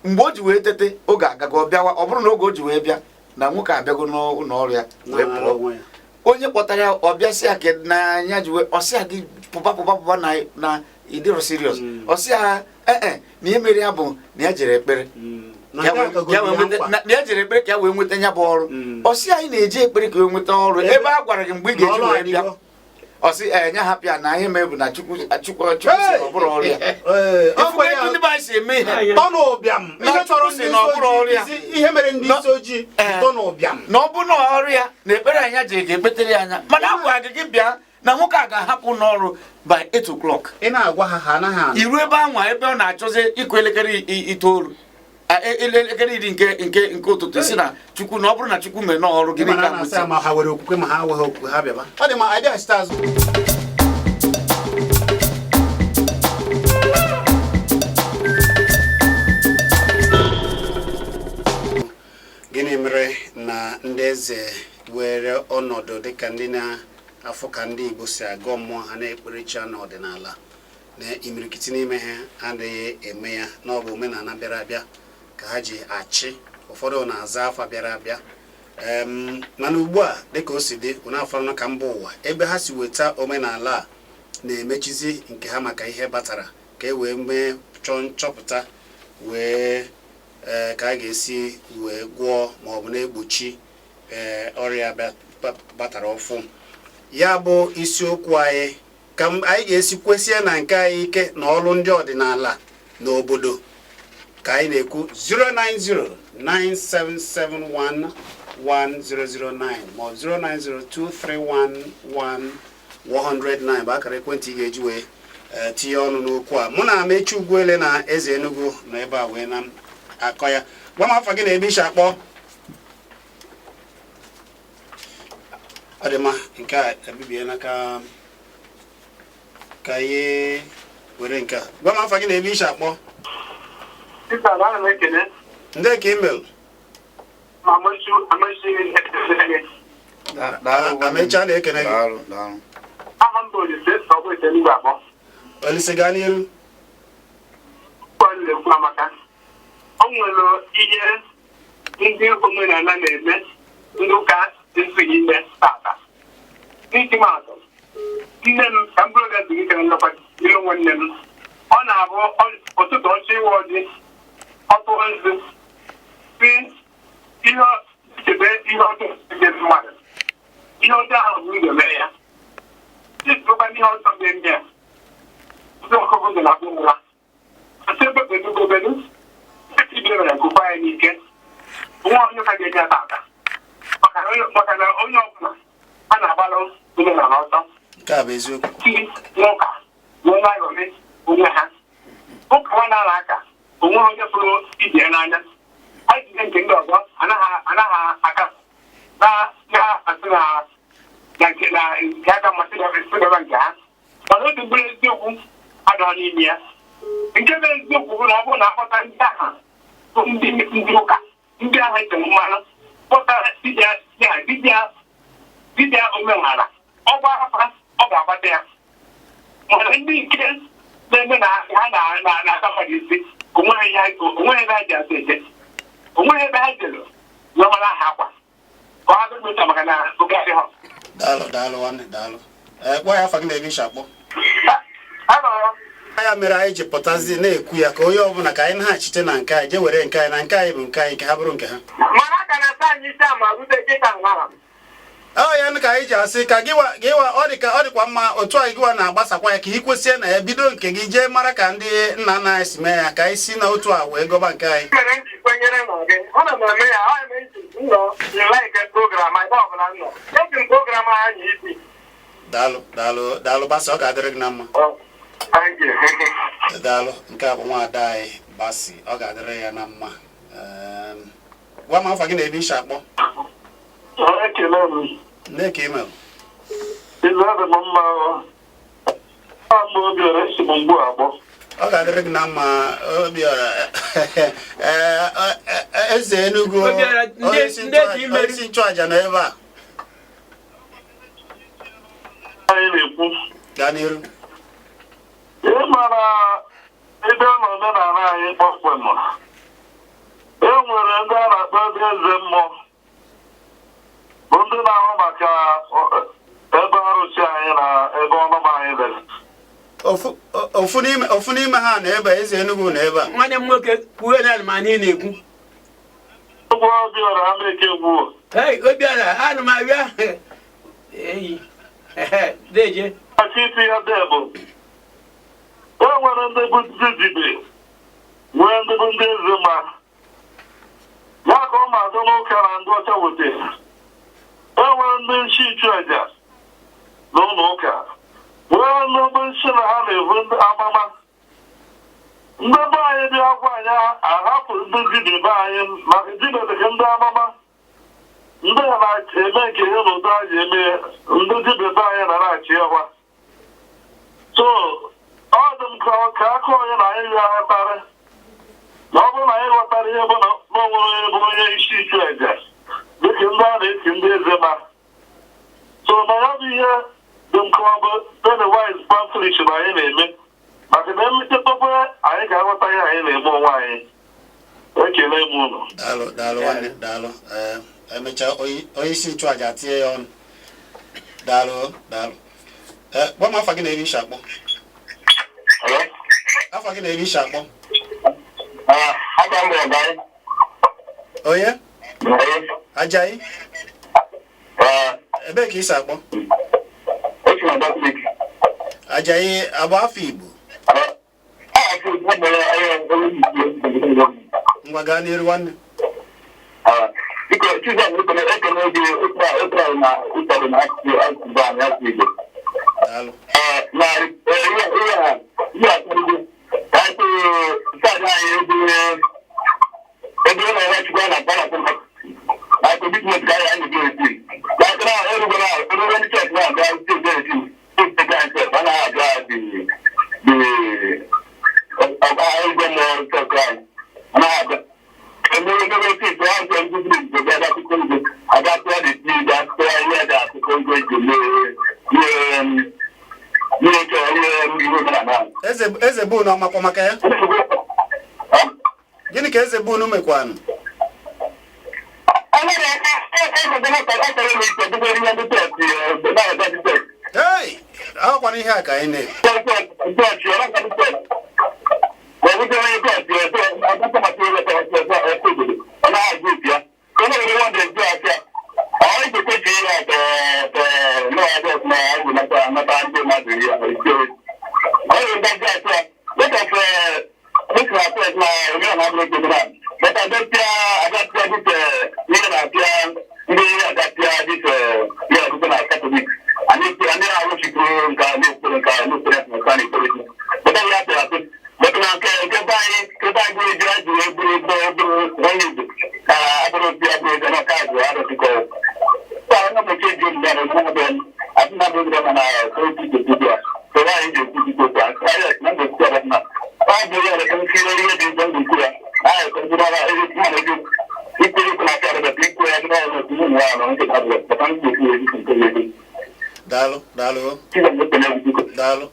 Mgbe o ji wee tete oge agago ọ bịawa ọ bụrụ na oge o ji wee bịa na nwoke abịago n'ụlọ ọrụ ya wee Na-anara pụọ onwe ya. Onye kpọtara ya ọ bịa sị ya ka na ya ji wee ọsị ya gị pụba pụba pụba na na ịdịrọ serious. Ọsị ya ee na ihe mere ya bụ na ya jere ekpere Na ya nke a wee- kagoro ya wee ya nweta mkpa. na ya jere ekpere ka ya wee nweta ya bụ ọrụ. Ọsị anyị na-eje ekpere ka wee nweta ọrụ ebe a gwara gị mgbe ị Na ga-eji ọrụ wee bịa adịgo. Ọsị ee nya hapụ ya na ihe mere bụ na Chukwu Chukwu Chukwu sị na ọ bụrụ ọrụ ya. Ee, ọ Ifugo bụ etu ya ndị be anyị si eme ihe tọ n'ụbịam Na ihe tọrọ Chukwu ndị sị na ọ isi bụrụ ọrụ ya. ojii ihe mere ndị isi ojii tọ n'ụbịam. Na ọ bụ na ọrụ ya na ekpere anya ji ga-ekpetere ya anya mana a gwara gị gị bịa na nwoke a ga-ahapụ n'ọrụ by 8 o'clock. Ị na-agwa ha ha anaghị anụ. Iru ebe anwa ebe ọ na-achọzi ịkụ elekere 9 elekere 10 nke ụtụtụ si na Chukwu na ọ bụrụ na Chukwu mee n'ọrụ gịnị mana ka a na-asị nweta ya ma ha nwere okwukwe ma ha enweghị okwukwe ha bịaba. Ọ dị ma anyị bịaghachite azụ. Gịnị mere na ndị eze were ọnọdụ dịka ndị na-afụ ka ndị Igbo si agọ mmụọ ha na-ekperechi n'ọdịnala na imirikiti n'ime ha adịghị eme ya na ọ bụ omenala bịara abịa ka ha ji achị ụfọdụ na-aza afa bịara abịa mana ugbu a dịka o si dị ụna afọrọ ka mba ụwa ebe ha si weta omenala a na-emechizi nke ha maka ihe batara ka e wee mee chọọ nchọpụta wee ka a ga-esi wee gwọọ ma ọ bụ na-egbochi ọrịa batara ọfụ ya bụ isiokwu anyị ka anyị ga-esi kwesie na nke anyị ike na ọrụ ndị ọdịnala n'obodo ka anyị na-ekwu 09097711009 ma ọ 09023111109 bụ akara ekwentị ị ga-eji wee tinye ọnụ n'okwu a. Mụ na Amechi Ugwuele na Eze Enugu nọ ebe a wee na akọ ya. Gwa m afa gị na ebe isi akpọ. Ọ dị mma, nke a ebibiela ka anyị were nke a. Gwa m afa gị na ebe isi akpọ. Peter, ana m ekele. Ndị ka email. Ma amechi ekele gị. Amechi a na-ekene gị. Daalụ, daalụ. Aha m bụ Olise Ọbụ Ite Enugu abụọ. Olise, gaa n'iru. Okwu a na-ekwu amaka. O nwere ihe ndị omenala na-eme ndị ụka ezughị ime tata. N'iji maatụ, Nne m ka m bụrụ oge ezumike na nlekwa ilu nwanne m, ọ na-abụ ụtụtụ ọchị ịwa ọjị, ọtụ nzu si ihe chebe ihe ọjọọ ga-eme mmadụ, ihe ọjọọ ahụ bụ ndụ mee ya, chebekwa ihe ọjọọ ga-eme ya. Ndị ọkụkọ ndụ na-akpụ ụra asị ebe bedu gobedu ebe mere nkụkwa ya n'ike. Nwa onye ka ga-eji ata ata maka na onye ọbụla a na-agbalụ omenala ọsọ. Nke a bụ eziokwu. Ti n'ụka wee na-aghọrị onwe ha. Ụka nwa na-ala aka onwe onye pụrụ ibie n'anya a jide nke ndị ọzọ anaghị aka na-asị na nke na nke aka mmasị gaba nke ha, mana otu mkpụrụ eziokwu adọghị n'ime ya. Nke bụ eziokwu bụ na ọ bụrụ na akpọta ndị agha bụ ndị ụka, ndị agha etere mmanụ, kpọta dibịa ya, dibịa omenala, ọ gba afa, ọ ga-agbata ya. Mana ndị nke na-eme na ha na-aka mmadụ isi, onweghị ebe ha ji asụ eje, onweghị ebe ha jere wee mara aha akwa ka ọ ha gụta maka na oge adịghọ. Daalụ, daalụ nwanne, daalụ. Ee, kpọọ ya afa gị na ebe ishi akpọ. Ya mere anyị ji pụtazi na-ekwu ya ka onye ọbụla ka anyị na-achite na nke anyị jee were nke anyị, na nke anyị bụ nke anyị, nke ha bụrụ nke ha. Mana aka na-asa anyị isi ama rute kịta nara. Ọ ya ka anyị ji asị ka gịwa ọ dị ka ọ dịkwa mma otu anyị gịwa na-agbasakwa ya ka ị kwesịa na ya bido nke gị jee mara ka ndị nna nna anyị si mee ya, ka anyị si na otu a wee gọba nke anyị. Mere m ji kwenyere na gị, ọ na m eme ya, ọ eme iji nọ like program ebe ọbụla m nọ, eji m program anyị isi. Daalụ, daalụ, daalụ Basi, ọ ga-adịrị gị na mma. Thank you. Daalụ. Nke a bụ nwaada anyị Basi, ọ ga-adịrị ya na mma. Gwa m afa gị na ebe ishi akpọ. Ekele m. Nne ka email. Izu adị m mma. Ọ mbụ Obiọra, esi m mgbu agbọ. Ọ ga-adịrị gị na mma, Obiọra. Ee, eze Enugu. Obiọra, ndị onye isi nchụaja nọ ebe a. Anyị na-ekwu. Gaa n'iru. Ị mara ebe na omenala anyị kpọmkwem, e nwere ndị a na-akpọ ndị eze mmụọ, bụ ndị na-ahụ maka ebe arụsị anyị na ebe ọnụma anyị dị. Ofu n'ime ha nọ ebe a, eze Enugu nọ ebe a. Nwanne m nwoke, kwuo na ma anyị na-ekwu. Ụgwọ Obiọra Ameke gwuo. Hei, Obiọra, ana m abịa eyi ehe deje. Maka iti ya dee bụ e nwere ndị bụ ndị dibịa, nwee ndị bụ ndị eze, ma ya ka ọ ma adị n'ụka na ndị ọcha wetara. E nwere ndị nshi nchụaja n'ụlọ ụka, nwee ndị bụ nshi na ha na-ebu ndị amama. Ndị be anyị bịa gwa anyị ahapụ ndị dibịa be anyị, maka dibịa dịka ndị amama, ndị ha na-eme nke ihe n'ụdị anyị eme, ndị dibịa be anyị na-achị ọwa. So ọ dị m ka aka onye na anyị ghọtara na ọ bụrụ na anyị ghọtara ihe bụ na o nwere onye bụ onye isi nchụaja dịka ndị a na-esi ndị eze, ma so na ya bụ ihe dị m ka ọ bụ penny wise pound foolish na anyị na-eme, maka na emechakwa anyị ga-aghọta ihe anyị na-eme onwe anyị. Ekele m unu. Daalụ, daalụ nwanne, daalụ. Ee, emechaa onye isi nchụaja tinye ya ọnụ. Daalụ, daalụ. Ee, gwa m afa gị na ebe ishi akpọ. Afa gị na ebe ishi akpọ. Aka m bụ Ọgaị. Onye Ajayi? Ebee ka isi akpọ? Esi na Abakaliki. Ajayi abụ afọ Igbo? Ngwa, gaa n'iru nwanne. Biko, Chizzy, ekele ekele gị ụtra na ụtọrọ na asụsụ anyị, asụ Igbo. Daalụ. Na ihe a ihe akpọrọgo ka anyị saadị anyị ebe ọ na-enwe Chukwu a na-akpọ na commitment ka anyị na-esi ka na erugoro erugoro ndị chọọchị na-abịa steeti esi steeti anyị sef anaghị abịa dị ọgba igwe mmụọ chọọchị anyị anaghị abịa emere emere steeti ha nke ndị village bịa akụkọ igwe aga tụọ dị tii ga tụọ ihe dị akụkọ igwe ji mee ihe chọrọ ihe ihe omenala anyị. Eze bunu ọmakwa maka ya? Gịnị ka eze bunu mekwanụ? Ọlọ́run ẹ ẹ ẹ ẹ ẹ ẹ ẹ ẹ ẹ ẹ ẹ ẹ. Hey! Ọkwana ihe a ka anyị na-ekwu. Daalụ, daalụ, daalụ,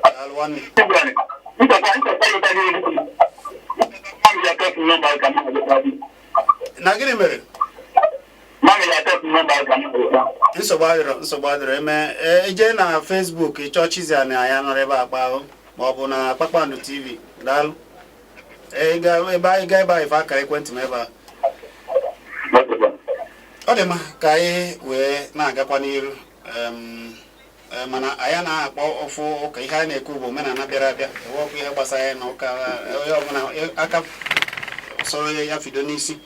daalụ nwanne. Na gịnị mere? Nsogbu adịrọ, nsogbu adịrọ. Eme ije na Facebook ịchọọ Chizzy na ya nọrọ ebe a kpa ahụ, ma ọ bụ na Kpakpando TV. Daalụ. Ebe anyị gaa ebe a ife akara ekwentị m ebe a. Ọ dị mma ka anyị wee na-agakwa n'iru, mana anyị na-akpọ ofu ụka. Ihe anyị na-ekwu bụ omenala bịara abịa, ewekwa ihe gbasara ya na ụka. Onye ọbụla aka sọrọ ya fido n'isi.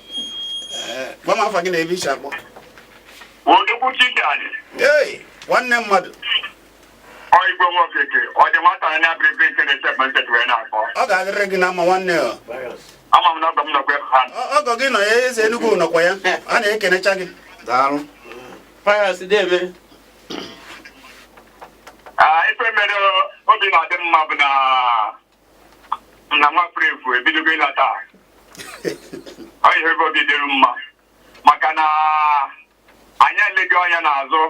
Gwa m afa gị na ebe iche akpọ. Odogwu Chidi. Ei, nwanne mmadụ. Ọ Igwe Nwokeke, ọ dị nwata anya bịrịbịrị nke na-ese ntete wee na-akpọ. Ọ ga-adịrị gị na mma, nwanne ọ. Ama m na ọgọ m nọkwa ebe ha. Ọgọ gị nọ ya, eze Enugu nọkwa ya, a na-ekenecha gị. Daalụ. Pius, debe. Ife mere obi na-adị mma bụ na na nwa furu efu ebidogo ịlata. Ọ ihe ebe obi dịrị mma maka na anyị eleghị ọnya n'azụ,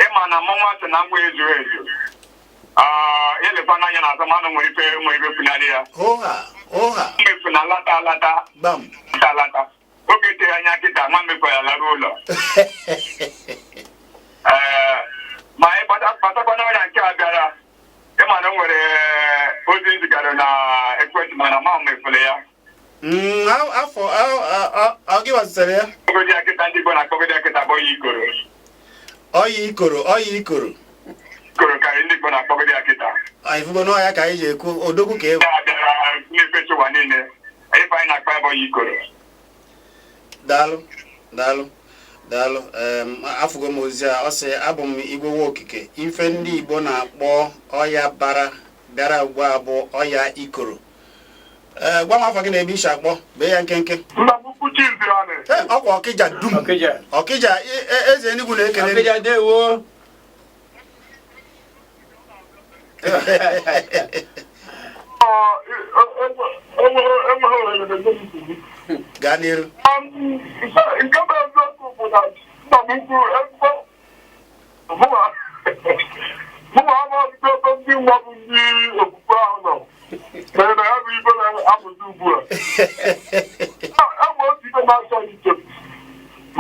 ịma na mụ nwa sị na ngwa ezughị ezu. Elekwa n'anya n'azụ, manụ nwere ife nwere ife funarị ya. Oha oha. Mmefu na alata alata. Gbam. Alata alata. Oge tere anya kịta, nwa mmefu ya lara ụlọ. Ee, ma ị kpatakwa n'ọrịa nke a bịara, ịma na o nwere ozi m zigara na ekwentị, mana ma mefere ya. Afọ ọ gị gbazitere ya? Kpọgodi ya kịta, ndị Igbo na-akpọgodi ya kịta bụ ọya ikoro. Ọya ikoro, ọya ikoro. Ikoro karịrị, ndị Igbo na-akpọgodi ya kịta. Ifugo n'ọya ka anyị ji ekwu odogwu ka ewu. Ya bịara na-efecha ụwa niile, ife anyị na-akpa ya bụ ọya ikoro. Daalụ, daalụ, daalụ. Afụgo m ozi a. Ọ sị, abụ m Igwe Nwa Okike. Ife ndị Igbo na-akpọ ọya bara bịara ugbu a bụ ọya ikoro. Ee, gwa m afọ gị na ebe ishi akpọ, bee ya nkenke. Nna m ukwu Chizzy Ani. Ee, ọkwa Ọkịja dum. Ọkịja. Ọkịja, eze Enugu na-ekele gị. Ọkịja, dewo. Enweghị ohere na-enye m nsogbu. Gaa n'iru. Nke bụ eziokwu bụ na nna m ukwu ezigbo mụnwa amaghịzi ebe ndị nwa bụ ndị okwukwe ahụ nọ mere na ya bụ ibe na-amụzi ugbu a. Enwe otu ibe na-achọ iche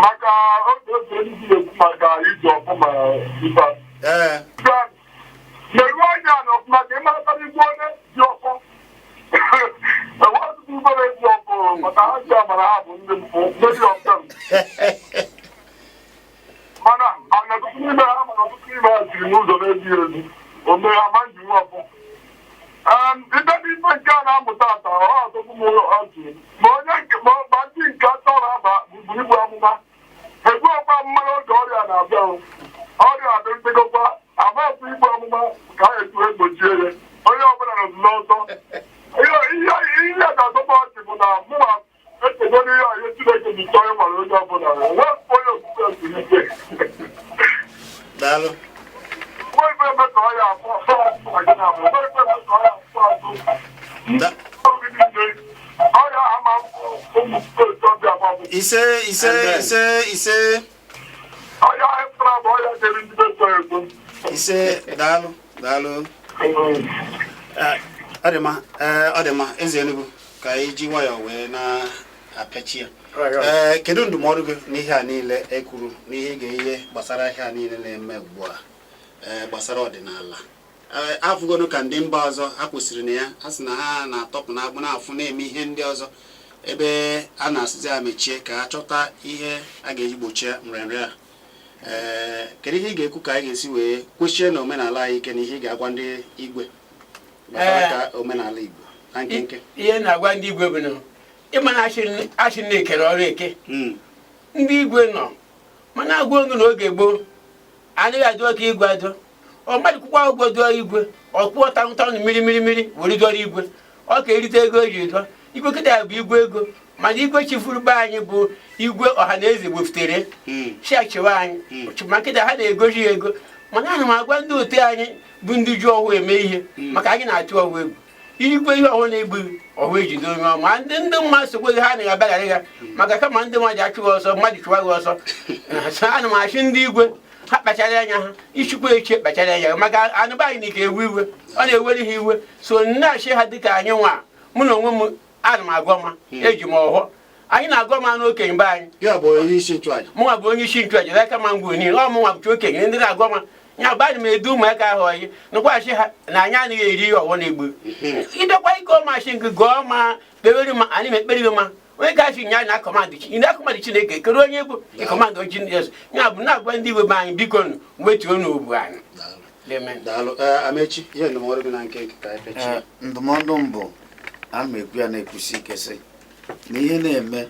maka oge eze ndị na-ekwu maka iji ọfụ ma ibe merụọ anya na ọfụma ka ị mara igwe onye ji ọfọ. Enwe ọtụtụ igwe na-eji ọfọ maka ha ji amara ha bụ ndị mpụ many of them, mana ọtụtụ n'ime ha, mana ọtụtụ n'ime ha siri n'ụzọ na-ezighị ezi ome ha ma nji nwa ọfọ. Ibe n'ife nke a na-amụta ata ọ atọgbu m ọchị, ma onye nke ma ndị nke chọrọ aba bụ ibu amụma egbu ọkwa mmanụ oge ọrịa na-abịa o. Ọrịa adịrịgokwa amasị ibu amụma ka a esi wee gbochie ya, onye ọbụla nọ n'ọsọ. Ihe ga-atọkwa ọchị bụ na mụnwa echego n'ihe a, ihe Chineke ji chọọ ịnwere onye ọbụla nwee onye okwukwe siri ike. Daalụ. Nwee ife eme ka ọ ya afọ nwee ife eme ka ọ ya afọ azụ oge niile ọrịa ama ụmụ steeti ọbịa bụ Ise, ise. Amen. Ise, ise. Ọrịa ahụ pụtara bụ ọrịa dịrị ndị be chọrọ ego. Ise, daalụ, daalụ. Ọ dị mma. Ee, ọ dị mma. Eze Enugu, ka anyị ji nwayọọ wee na-apịachi ya. Ee, kedu ndụmọdụ gị n'ihe a niile e kwuru, n'ihe ị ga-ihe gbasara ihe a niile na-eme ugbu a, ee, gbasara ọdịnala? Ee, afụgonu ka ndị mba ọzọ ha kwụsịrị na ya, ha sị na ha na-atọpụ n'agbụ na-afụ na-eme ihe ndị ọzọ ebe a na-asịzi ha mechie ka ha chọta ihe a ga-eji gbochie nrịanrịa a. Ee, kedu ihe ị ga-ekwu ka anyị ga-esi wee kwechie na omenala anyị ike na ihe ị ga-agwa ndị igwe gbasara ka omenala Igbo na nkenke? Ihe na-agwa ndị igwe bụ na ịma na achị na-ekere ọrụ eke. Ndị igwe nọ mana agwa onye n'oge gboo anaghị adụ oke igwe adụ. Ọ mmadụ kwụkwa ụgwọ dụọ igwe, ọ kwụọ taụtaụn mmiri mmiri mmiri were dụọrọ igwe, ọ ka erite ego eji dụọ igwe. Kịta bụ igwe ego, mana igwe chifuru be anyị bụ igwe ọha na eze wefutere si achịwa anyị. Ma nkịta ha na-egoji ya ego. Mana ana m agwa ndị otu anyị bụ ndị ji ọhụụ eme ihe, maka anyị na-atụ ọhụụ egwu irikwe ihe ọhụụ na-egbughị ọhụụ ejide onye ọma. Ndị mmadụ sokweghị ha anaghị abịaghara ya, maka kama ndị mmadụ achụghị ọsọ, mmadụ chụwa gị ọsọ. Ana m achị ndị igwe ha kpachara anya ha ichukwa eche, kpachara anya ha, maka anụba anyị na ike ewe iwe, ọ na-ewere ha iwe. So na-achị ha dịka anyị nwa, mụ na onwe m ana m agọ ma eji m ọhụọ anyị na-agọ ma n'okenye be anyị. Ya bụ onye isi nchụaja. Mụnwa bụ onye isi nchụaja n'aka ma ngwa niile. Ọ mụnwa bụcha okenye ndị na-agọ ma ya bụ ana m edu ụmụaka ahụ ọyị nụkwasị ha na anyị anaghị eri ihe ọwọ na-egbu. Ịdọkwa ike ọmachi nke gọọ ma kpewere ma anyị ma ekpere ma onye ga-achị nya na command ị na-acommand Chineke kere onye bụ ịcommand Jizọs. Ya bụ na-agwa ndị igwe be anyị, biko nụ wetuo n'ugbu anyị. Amen. Daalụ. Ee, Amechi, ihe ndụmọdụ gị na nkenke ka anyị pechie. Ee, ndụmọdụ m bụ, ana m ekwu ya na-ekwusi ike, sị na ihe na-eme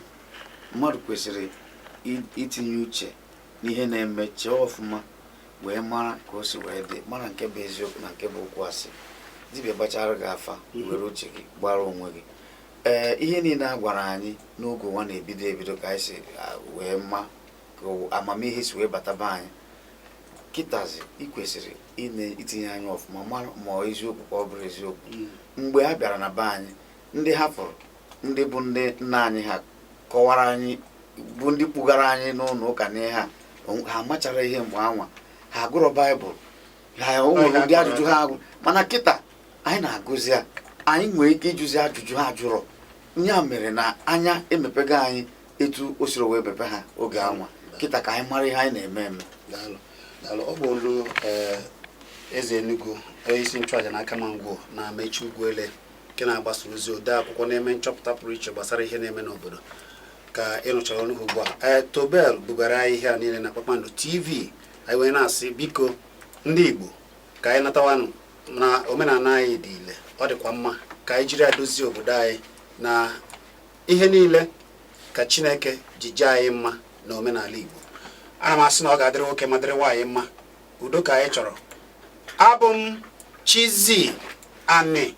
mmadụ kwesịrị itinye uche n'ihe na-eme, chee ọfụma wee mara ka o si wee dị, mara nke bụ eziokwu na nke bụ okwu asị. Dibịa gbachara gị afa, were uche gị gbara onwe gị. Ee, ihe niile a gwara anyị n'oge ụwa na-ebido ebido ka anyị si wee ma ka amamihe si wee bata be anyị kịtazi, ị kwesịrị itinye anya ọfụma mara ma ọ eziokwu ka ọ bụrụ eziokwu. Mgbe ha bịara na be anyị, ndị ha fụrụ, ndị bụ ndị nna anyị ha kọwara anyị, bụ ndị kpugara anyị n'ụlọ ụka n'ihe a, ha machara ihe mgbe anwa ha gụrụ Baịbụl ha, o nwere ụdị ajụjụ ha agụ. Mana kịta anyị na-agụzi ya, anyị nwere ike ịjụzi ajụjụ ha jụrụ. Ya mere na anya emepego anyị etu o siri wee mepe ha oge anwa. Kịta ka anyị mara ihe anyị na-eme eme. Daalụ, daalụ. Ọ bụ olu eze Enugu, onye isi nchụaja na Akamangwo na Amechi Ugwuele, nke na-agbasa ozi, ode akwụkwọ na-eme nchọpụta pụrụ iche gbasara ihe na-eme n'obodo, ka ị nụchara ọnụ ha ugbu a. Ee, Tobel bugara anyị ihe a niile na Kpakpando TV. Anyị wee na-asị, biko ndị Igbo, ka anyị natawanụ na omenala anyị dị ile, ọ dịkwa mma ka anyị jiri ya dozie obodo anyị na ihe niile ka Chineke ji jee anyị mma na omenala Igbo. Ana m asị na ọ ga-adịrị nwoke ma dịrị nwaanyị mma. Udo ka anyị chọrọ. Abụ m Chizzy Ani.